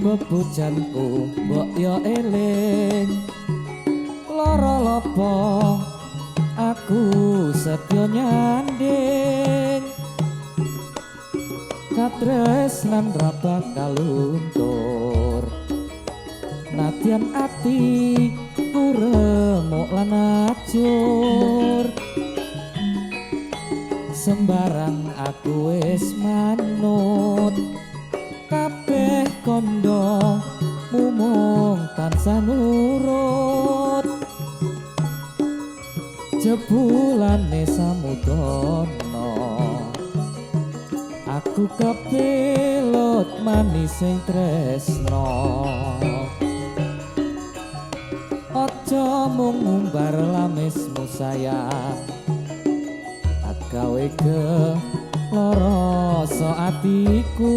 Bebujanku mbok yo eling, lara lopo aku setyo nyanding. Katresnan ra bakal luntur, nadyan ati ku remuk lan ajur. Sembarang aku wis manut, kabeh kondo mumung tansah nurut. Jebulane samudana, aku kepilut manis sing tresno. Aja mung ngumbar lamismu sayang, gawe gelo rasa atiku.